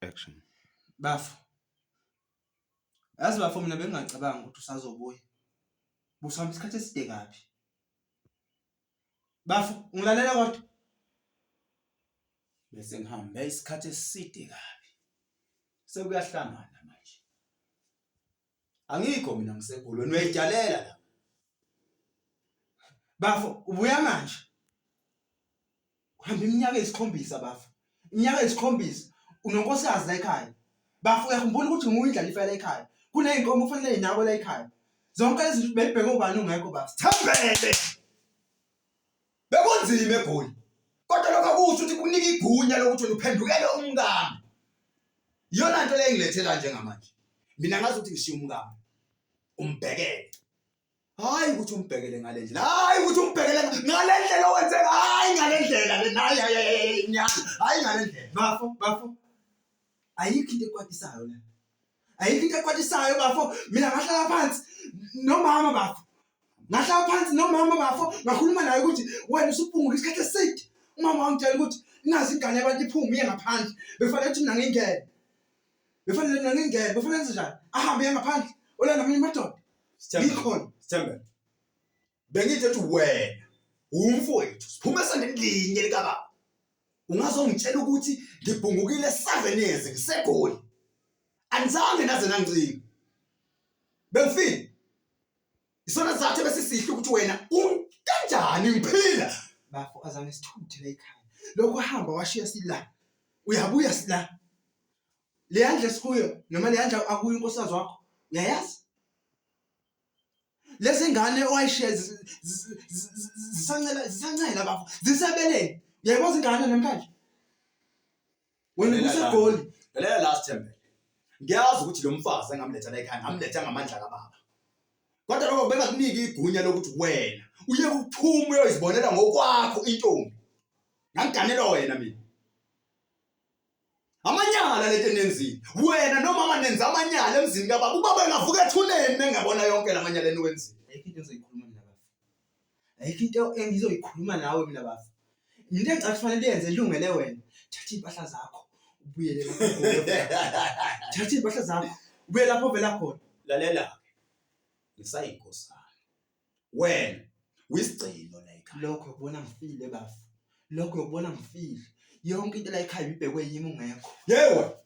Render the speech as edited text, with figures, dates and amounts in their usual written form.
Action. Bafo. Yazi bafo mina bengingacabangi ukuthi usazobuya. Busuhamba isikhathi eside kabi. Bafo, ungilalela kodwa? Bese ngihambe isikhathi eside kabi. Sekuyahlangana manje. Angikho mina ngisegoli wena uyayidalela la. Bafo, ubuya manje. Uhamba iminyaka eyisikhombisa bafo. Iminyaka eyisikhombisa unonkosikazi la ekhaya. Bafo uyakhumbula ukuthi nguwe indlalifa la ekhaya. Kuney'nkomo kufanele y'nakwe la ekhaya. Zonke lezi zinto beyibheke ubani ungekho bafo. Sithembele. Bekunzima eGoli. Kodwa lokho akusho ukuthi kunika igunya lokuthi wena uphendukele umkami. Iyona nto le engilethela njengamanje. Mina ngazi ukuthi ngishiya umkami. Umbhekele. Hayi ukuthi umbhekele ngale ndlela. Hayi ukuthi umbhekele ngale ndlela owenze hayi ngale ndlela le hayi hayi hayi nyana. Hayi ngale ndlela. Bafo, bafo. Ayikho into ekwatisayo la. Ayikho into ekwatisayo bafo. Mina ngahlala phansi nomama bafo. Ngahlala phansi nomama bafo ngakhuluma naye ukuthi wena usuphunguka isikhathi eside. Umama wangitshela ukuthi nazi ingane yabantu iphume iye ngaphandle. Bekufanele ukuthi mina ngingene. Bekufanele mina ngingene. Bekufanele enze njani? Ahambe iye ngaphandle. Olanda amanye amadoda. Ngikhona. Sithembe. Bengithi ukuthi wena umfowethu siphuma esandeni linye likababa. Ungazongitshela ukuthi ngibhungukile 7 years ngiseGoli. Anizange naze nangicinga. Bengifile. Isona sizathu ebesisihle ukuthi wena kanjani ngiphila. Bafo azange sithuthe la ekhaya. Lokho hamba washiya sila. Uyabuya sila. Leya ndlu esikuyo noma leya ndlu akuyo unkosikazi wakho uyayazi? Lezi ngane owayishiya zisancela zisancela bafo zisebeleni. Uyayibona ingane namhlanje? Wena ubuseGoli. Lalela la Sithembele. Ngiyazi ukuthi lo mfazi engamletha la ekhaya ngamletha ngamandla kababa. Kodwa lokho bengakuniki igunya lokuthi wena uye uphume uyoyizibonela ngokwakho intombi. Ngangiganelwa wena mina. Amanyala lento enenzile. Wena nomama nenza amanyala emzini kababa. Ubaba engavuka ethuneni engabona yonke lamanyala eniwenzile. Ayikho into engizoyikhuluma mina bafo. Ayikho into engizoyikhuluma nawe mina bafo. Into engicabanga kufanele uyenze ilungele wena. Thatha iy'mpahla zakho ubuyele lapho ovela khona. Thatha iy'mpahla zakho ubuye lapho ovela khona. Lalela-ke. Ngisayinkosana. Wena uyisigcino la ekhaya. Lokho ukubona ngifile bafo. Lokho ukubona ngifile. Yonke into la ekhaya ibhekwe yimi ungekho. Yewe.